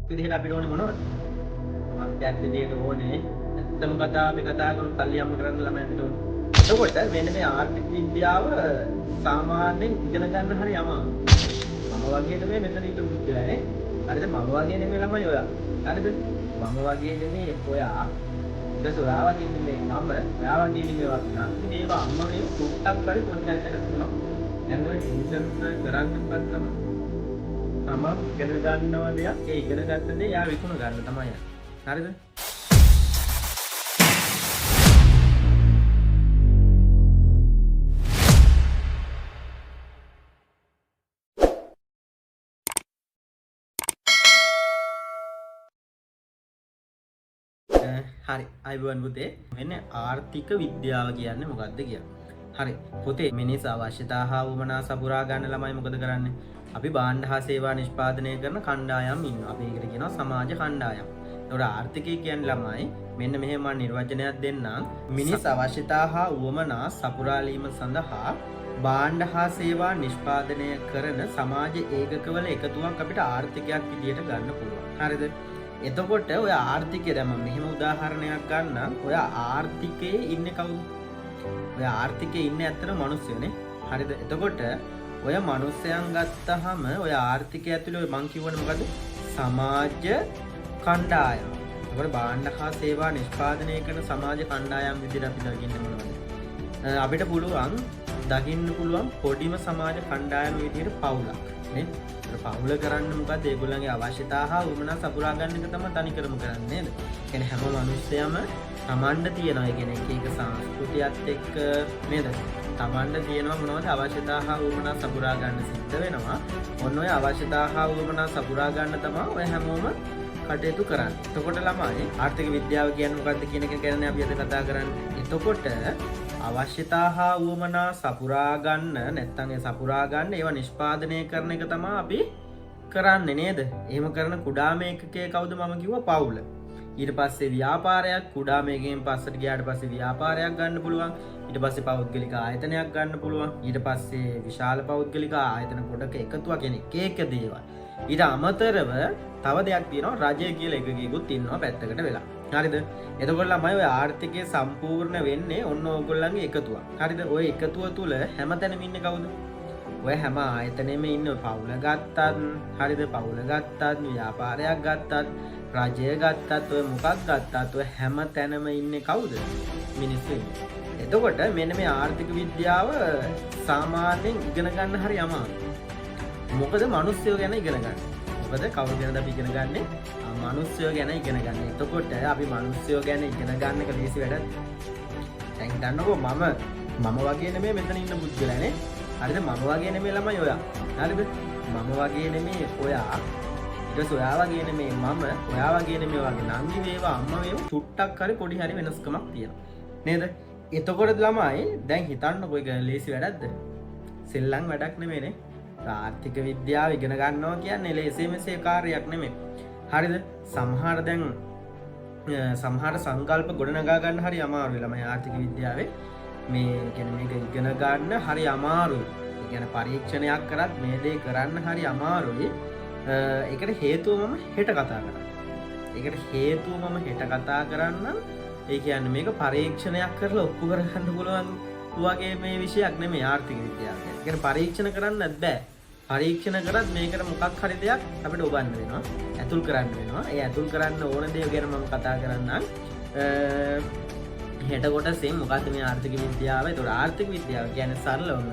විදිහට අපිට ඕනේ මොනවද? මත්යක් විදිහට ඕනේ. ඇත්තම කතාව අපි කතා කරමු, සල්ලි හම්බ කරන්න ළමයි අපිට ඕනේ. එතකොට මෙන්න මේ ආර්ථික විද්‍යාව සාමාන්‍යයෙන් ඉගෙන ගන්න හරි අමාරුයි. මම වගේ නෙමෙයි මෙතන ඉන්න පුද්ගලයා නේ. හරිද? මම වගේ නෙමෙයි ළමයි ඔයා. හරිද? මම වගේ නෙමෙයි ඔයා. ඊට පස්සේ ඔයා වගේ නෙමෙයි මම, ඔයා වගේ නෙමෙයි වගේ. මේවා අම්මා මේ චුට්ටක් හරි පොඩි දැනකට තියෙනවා. දැන් ඔය ටියුෂන් කරන්න ගත්තම තමන් ඉගෙන ගන්නව දෙයක්, ඒ ඉගෙන ගත්ත දේ යා විකුණ ගන්න තමයි යන්නේ. හරිද? හරි, අයිබෝන් පුතේ. මෙන්න ආර්ථික විද්‍යාව කියන්නේ මොකක්ද කියලා. හරි පුතේ, මිනිස් අවශ්‍යතා හා උවමනා සපුරා ගන්න ළමයි මොකද කරන්නේ? අපි භාණ්ඩ හා සේවා නිෂ්පාදනය කරන කණ්ඩායම් ඉන්නවා. අපි ඒකට කියනවා සමාජ කණ්ඩායම්. එතකොට ආර්ථිකය කියන්නේ ළමයි මෙන්න මෙහෙම මම නිර්වචනයක් දෙන්නම්. මිනිස් අවශ්‍යතා හා උවමනා සපුරාලීම සඳහා භාණ්ඩ හා සේවා නිෂ්පාදනය කරන සමාජ ඒකකවල එකතුවක් අපිට ආර්ථිකයක් විදියට ගන්න පුළුවන්. හරිද? එතකොට ඔය ආර්ථිකය දැන් මම මෙහෙම උදාහරණයක් ගන්නම්. ඔය ආර්ථිකයේ ඉන්නේ කවුද? ඔය ආර්ථිකයේ ඉන්නේ ඇත්තටම මිනිස්සුනේ. හරිද? එතකොට ඔය මිනිස්සයන් ගත්තහම ඔය ආර්ථිකය ඇතුලේ ඔය මං කියවනේ මොකද? සමාජ කණ්ඩායම්. එතකොට භාණ්ඩ හා සේවා නිෂ්පාදනය කරන සමාජ කණ්ඩායම් විදිහට අපි දකින්නේ මොනවද? අපිට පුළුවන් දකින්න පුළුවන් පොඩිම සමාජ කණ්ඩායම විදිහට පවුලක් නේ. ඒතර පවුල කරන්න මොකද්ද? ඒගොල්ලන්ගේ අවශ්‍යතා හා උවමනා සපුරා ගන්න එක තමයි තනිකරම කරන්නේ නේද? ඒ කියන්නේ හැම මිනිස්සයම තමන්ට තියෙනවා. ඒ කියන්නේ එක එක සංස්කෘතියත් එක්ක නේද? තමන්ට තියෙනවා මොනවද අවශ්‍යතා හා උවමනා සපුරා ගන්න සිද්ධ වෙනවා. ඔන්න ඔය අවශ්‍යතා හා උවමනා සපුරා ගන්න තමයි ඔය හැමෝම කටයුතු කරන්නේ. එතකොට ළමයි ආර්ථික විද්‍යාව කියන්නේ මොකද්ද කියන එක ගැන අපි අද කතා කරන්නේ. එතකොට අවශ්‍යතා හා උවමනා සපුරා ගන්න නැත්නම් ඒ සපුරා ගන්න ඒවා නිෂ්පාදනය කරන එක තමයි අපි කරන්නේ නේද? එහෙම කරන කුඩාම ඒකකය කවුද මම කිව්වා? පවුල. ඊට පස්සේ ව්‍යාපාරයක්, කුඩාම ඒකයෙන් පස්සට ගියාට පස්සේ ව්‍යාපාරයක් ගන්න පුළුවන්. ඊට පස්සේ පෞද්ගලික ආයතනයක් ගන්න පුළුවන්. ඊට පස්සේ විශාල පෞද්ගලික ආයතන ගොඩක එකතුවක් කියන්නේ එක එක දේවල්. ඊට අමතරව තව දෙයක් තියෙනවා, රජය කියලා එකකෙකුත් ඉන්නවා පැත්තකට වෙලා. හරිද? එතකොට ළමයි ඔය ආර්ථිකය සම්පූර්ණ වෙන්නේ ඔන්න ඕගොල්ලන්ගේ එකතුවක්. හරිද? ඔය එකතුව තුල හැමතැනම ඉන්නේ කවුද? ඔය හැම ආයතනෙම ඉන්න පවුල ගත්තත්, හරිද? පවුල ගත්තත්, ව්‍යාපාරයක් ගත්තත්, රජය ගත්තත්, ඔය මොකක් ගත්තත් ඔය හැම තැනම ඉන්නේ කවුද? මිනිස්සු ඉන්නේ. එතකොට මෙන්න මේ ආර්ථික විද්‍යාව සාමාන්‍යයෙන් ඉගෙන ගන්න හරි අමාරුයි. මොකද මිනිස්සුયો ගැන ඉගෙන ගන්න. මොකද කවුරු ගැනද අපි ඉගෙන ගන්නෙ? මිනිස්සුયો ගැන ඉගෙන ගන්න. එතකොට අපි මිනිස්සුયો ගැන ඉගෙන ගන්න එක ලේසි වැඩක්ද? දැන් හිතන්නකෝ මම වගේ නෙමෙයි මෙතන ඉන්න පුද්ගලයා නේ. හරිද? මම වගේ නෙමෙයි ළමයි ඔයා. හරිද? මම වගේ නෙමෙයි ඔයා. ඊට පස්සේ ඔයා වගේ නෙමෙයි මම, ඔයා වගේ නෙමෙයි ඔයාගේ නංගි වේවා අම්මා වේවා චුට්ටක් හරි පොඩි හරි වෙනස්කමක් තියෙනවා. නේද? එතකොට ළමයි දැන් හිතන්නකෝ ඒක ලේසි වැඩක්ද? සෙල්ලම් වැඩක් නෙමෙයිනේ. ආර්ථික විද්‍යාව ඉගෙන ගන්නවා කියන්නේ ලේසි මෙසේ කාර්යයක් නෙමෙයි. හරිද? සමහර දැන් සමහර සංකල්ප ගොඩනගා ගන්න හරි අමාරුයි ළමයි ආර්ථික විද්‍යාවේ. මේ කියන්නේ මේක ඉගෙන ගන්න හරි අමාරුයි. ඒ කියන්නේ පරීක්ෂණයක් කරත් මේ දේ කරන්න හරි අමාරුයි. ඒකට හේතුව මම හෙට කතා කරන්න. ඒකට හේතුව මම හෙට කතා කරන්නම්. ඒ කියන්නේ මේක පරීක්ෂණයක් කරලා ඔප්පු කරගන්න පුළුවන් වගේ මේ විෂයක් නෙමෙයි ආර්ථික විද්‍යාව කියන්නේ. ඒ කියන්නේ පරීක්ෂණ කරන්නත් බෑ. පරීක්ෂණ කරත් මේකට මොකක් හරි දෙයක් අපිට ඔබන්න වෙනවා. ඇතුල් කරන්න වෙනවා. ඒ ඇතුල් කරන්න ඕන දේ ගැන මම කතා කරන්නම්. හෙට කොටසෙන් මොකද්ද මේ ආර්ථික විද්‍යාව? ඒතකොට ආර්ථික විද්‍යාව කියන්නේ සරලවම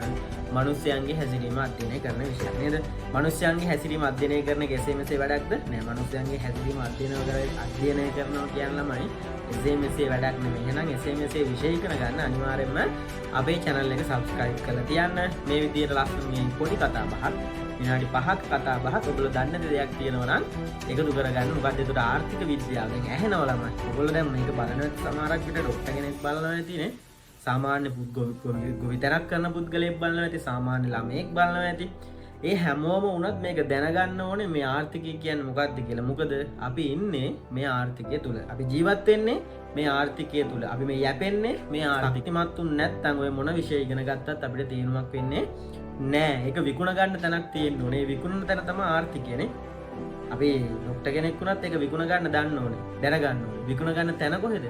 මිනිස්යන්ගේ හැසිරීම අධ්‍යයනය කරන විෂයක් නේද? මිනිස්යන්ගේ හැසිරීම අධ්‍යයනය කරන කෙසේ මෙසේ වැඩක්ද? නෑ. මිනිස්යන්ගේ හැසිරීම අධ්‍යයනය කරනවා කියන ළමයි එසේ මෙසේ වැඩක් නෙමෙයි. එහෙනම් එසේ මෙසේ විෂය ඉගෙන ගන්න අනිවාර්යයෙන්ම අපේ channel එක subscribe කරලා තියන්න. මේ විදියට ලස්සන මේ පොඩි කතා බහක්, විනාඩි 5ක් කතා බහක් ඔයගොල්ලෝ දන්න දෙයක් තියෙනවා නම් එකතු කරගන්න. මොකද්ද ඒතකොට ආර්ථික විද්‍යාව දැන් ඇහෙනවා ළමයි. ඔයගොල්ලෝ දැන් මේක බලන සමහරක් විට ඩොක්ටර් කෙනෙක් බලනවා ඇතිනේ. සාමාන්‍ය ගොවිතැනක් කරන පුද්ගලයෙක් බලනවා ඇති, සාමාන්‍ය ළමයෙක් බලනවා ඇති. ඒ හැමෝම වුණත් මේක දැනගන්න ඕනේ මේ ආර්ථිකය කියන්නේ මොකක්ද කියලා. මොකද අපි ඉන්නේ මේ ආර්ථිකය තුල. අපි ජීවත් වෙන්නේ මේ ආර්ථිකය තුල. අපි මේ යැපෙන්නේ මේ ආර්ථිකමත් උන් නැත්තම් ඔය මොන විෂය ඉගෙන ගත්තත් අපිට තේරුමක් වෙන්නේ නෑ. ඒක විකුණ ගන්න තැනක් තියෙන්න ඕනේ. ඒ විකුණන තැන තමයි ආර්ථිකය නේ. අපි ඩොක්ටර් කෙනෙක් වුණත් ඒක විකුණ ගන්න දන්න ඕනේ, දැනගන්න ඕනේ. විකුණ ගන්න තැන කොහෙද?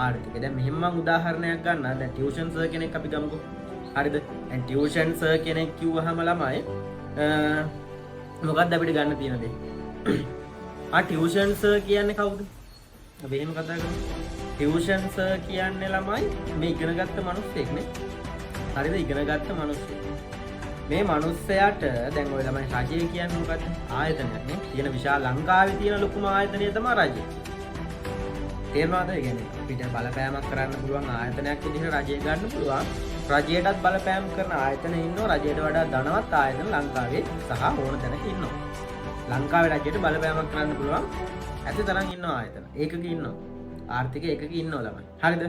ආර්ථිකය. දැන් මෙහෙම මං උදාහරණයක් ගන්නම්. දැන් ටියුෂන් සර් කෙනෙක් අපි ගමුකෝ. හරිද? දැන් ටියුෂන් සර් කෙනෙක් කිව්වහම ළමයි මොකක්ද අපිට ගන්න තියෙන දේ? ආ, ටියුෂන් සර් කියන්නේ කවුද? අපි එහෙම කතා කරමු. ටියුෂන් සර් කියන්නේ ළමයි මේ ඉගෙන ගත්ත මිනිස්සෙක් නේ. හරිද? ඉගෙන ගත්ත මිනිස්සෙක්. මේ මිනිස්සයාට දැන් ඔය ළමයි රජය කියන්නේ මොකද්ද? ආයතනයක් නේ. තියෙන විශාල ලංකාවේ තියෙන ලොකුම ආයතනය තමයි රජය. තේරෙනවද? ඒ කියන්නේ අපිට බලපෑමක් කරන්න පුළුවන් ආයතනයක් විදිහට රජය ගන්න පුළුවන්. රජයටත් බලපෑම් කරන ආයතන ඉන්නවා. රජයට වඩා ධනවත් ආයතන ලංකාවේ සහ ඕන තැනක ඉන්නවා. ලංකාවේ රජයට බලපෑමක් කරන්න පුළුවන් ඇති තරම් ඉන්නවා ආයතන. ඒකක ඉන්නවා. ආර්ථික ඒකක ඉන්නවා ළමයි. හරිද?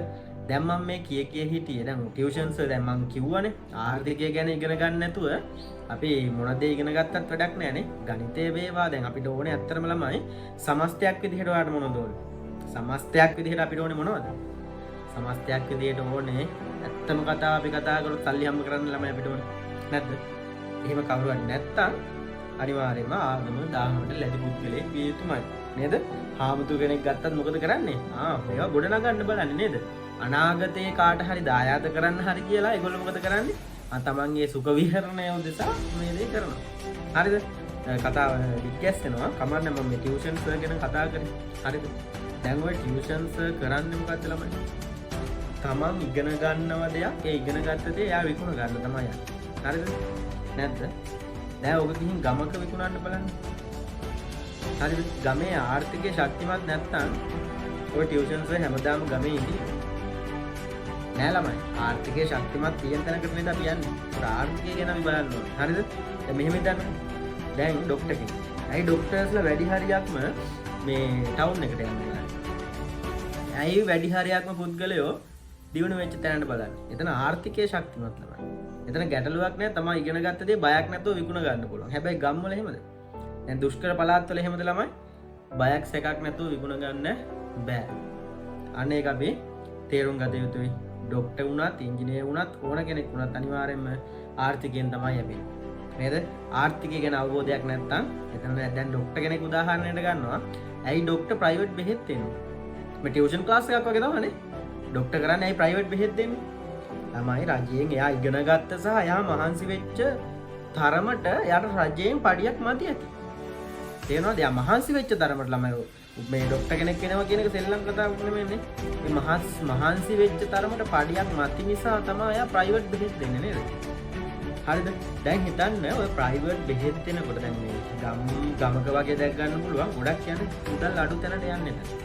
දැන් මම මේ කිය කිය හිටියේ දැන් ටියුෂන් සර්, දැන් මං කිව්වනේ ආර්ථිකය ගැන ඉගෙන ගන්න නැතුව අපි මොන දේ ඉගෙන ගත්තත් වැඩක් නෑනේ. ගණිතය වේවා, දැන් අපිට ඕනේ ඇත්තටම ළමයි සමස්තයක් විදිහට ඔයාලට මොනවද ඕනේ? සමස්තයක් විදිහට අපිට ඕනේ මොනවද? සමස්තයක් විදිහට ඕනේ ඇත්තම කතාව අපි කතා කරොත් සල්ලි හම්බ කරන්න ළමයි අපිට ඕනේ. නැද්ද? එහෙම කවුරු හරි නැත්තම් අනිවාර්යයෙන්ම ආගම දාහමට ලැබි පුද්ගලයෙක් විය යුතුමයි. නේද? හාමුදුරු කෙනෙක් ගත්තත් මොකද කරන්නේ? ආ, මේවා ගොඩ නගන්න බලන්නේ නේද? අනාගතේ කාට හරි දායාද කරන්න හරි කියලා ඒගොල්ලෝ මොකද කරන්නේ? ආ, තමන්ගේ සුඛ විහරණය උදෙසා මේ දේ කරනවා. හරිද? කතාව දිග්ගැස්සෙනවා. කමක් නෑ, මම මේ ටියුෂන් සර් ගැන කතා කරේ. හරිද? දැන් ඔය ටියුෂන් සර් කරන්නේ මොකද්ද ළමයි? තමන් ඉගෙන ගන්නව දෙයක්, ඒ ඉගෙන ගත්ත දේ එයා විකුණ ගන්න තමයි යන්නේ. හරිද? නැද්ද? දැන් ඔබ ගිහින් ගමක විකුණන්න බලන්න. හරිද? ගමේ ආර්ථිකය ශක්තිමත් නැත්නම් ඔය ටියුෂන් සර් හැමදාම ගමේ ඉඳී නෑ ළමයි. ආර්ථිකය ශක්තිමත් තියෙන තැනකට නේද අපි යන්නේ. ඒත් ආර්ථිකය ගැන අපි බලන්න ඕනේ. හරිද? දැන් මෙහෙම හිතන්න. දැන් ඩොක්ටර් කෙනෙක්. ඇයි ඩොක්ටර්ස්ලා වැඩි හරියක්ම මේ ටවුන් එකට යන්න බලන්නේ? ඇයි වැඩි හරියක්ම පුද්ගලයෝ දියුණු වෙච්ච තැනට බලන්නේ? එතන ආර්ථිකය ශක්තිමත් ළමයි. එතන ගැටලුවක් නෑ. තමා ඉගෙන ගත්ත දේ බයක් නැතුව විකුණ ගන්න පුළුවන්. හැබැයි ගම්වල එහෙමද? දැන් දුෂ්කර පළාත්වල එහෙමද ළමයි? බයක් සැකක් නැතුව විකුණ ගන්න බෑ. අන්න ඒක අපි තේරුම් ගත යුතුයි. ඩොක්ටර් වුණත්, ඉංජිනේරු වුණත්, ඕන කෙනෙක් වුණත් අනිවාර්යයෙන්ම ආර්ථිකයෙන් තමයි යන්නේ. නේද? ආර්ථිකය ගැන අවබෝධයක් නැත්නම් එතන දැන් ඩොක්ටර් කෙනෙක් උදාහරණයට ගන්නවා. ඇයි ඩොක්ටර් ප්‍රයිවට් බෙහෙත් දෙන්නේ? මේ ටියුෂන් ක්ලාස් එකක් වගේ තමයිනේ. ඩොක්ටර් කරන්නේ ඇයි ප්‍රයිවට් බෙහෙත් දෙන්නේ? ළමයි රජයෙන් එයා ඉගෙන ගත්ත සහ එයා මහන්සි වෙච්ච තරමට එයාට රජයෙන් පඩියක් මදි ඇති. තේරෙනවද? එයා මහන්සි වෙච්ච තරමට ළමයි මේ ඩොක්ටර් කෙනෙක් වෙනවා කියන එක සෙල්ලම් කතාවක් නෙමෙයිනේ. මේ මහන්සි වෙච්ච තරමට පඩියක් මදි නිසා තමයි එයා ප්‍රයිවට් බෙහෙත් දෙන්නේ නේද? හරිද? දැන් හිතන්න ඔය ප්‍රයිවට් බෙහෙත් දෙනකොට දැන් මේ ගම් ගමක වගේ දැක් ගන්න පුළුවන්, ගොඩක් කියන්නේ මුදල් අඩු තැනට යන්නේ නැහැ.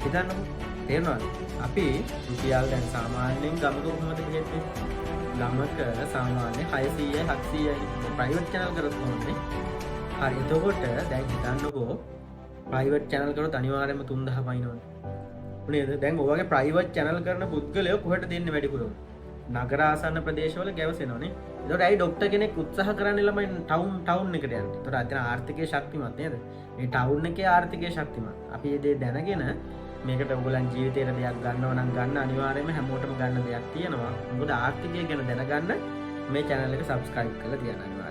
හිතන්නකෝ, තේරෙනවද? අපි රුපියල් දැන් සාමාන්‍යයෙන් ගමක කොහොමද බෙහෙත් දෙන්නේ? ගමක සාමාන්‍ය 600යි 700යි ප්‍රයිවට් චැනල් කරොත් කොහොමද? හරි, එතකොට දැන් හිතන්නකෝ ප්‍රයිවට් චැනල් කරොත් අනිවාර්යයෙන්ම 3000 පනිනවනේ. නේද? දැන් ඔය වගේ ප්‍රයිවට් චැනල් කරන පුද්ගලයෝ කොහෙට දෙන්නේ වැඩිපුරම? නගර ආසන්න ප්‍රදේශවල ගැවසෙනවනේ. එතකොට ඇයි ඩොක්ටර් කෙනෙක් උත්සාහ කරන්නේ ළමයි ටවුන් ටවුන් එකට යන්න? එතකොට අතන ආර්ථිකය ශක්තිමත් නේද? මේ ටවුන් එකේ ආර්ථිකය ශක්තිමත්. අපි මේ දේ දැනගෙන මේකට ඔයගොල්ලන් ජීවිතේට දෙයක් ගන්නව නම් ගන්න, අනිවාර්යයෙන්ම හැමෝටම ගන්න දෙයක් තියෙනවා. මොකද ආර්ථිකය ගැන දැනගන්න මේ channel එක subscribe කරලා තියන්න අනිවාර්යයෙන්.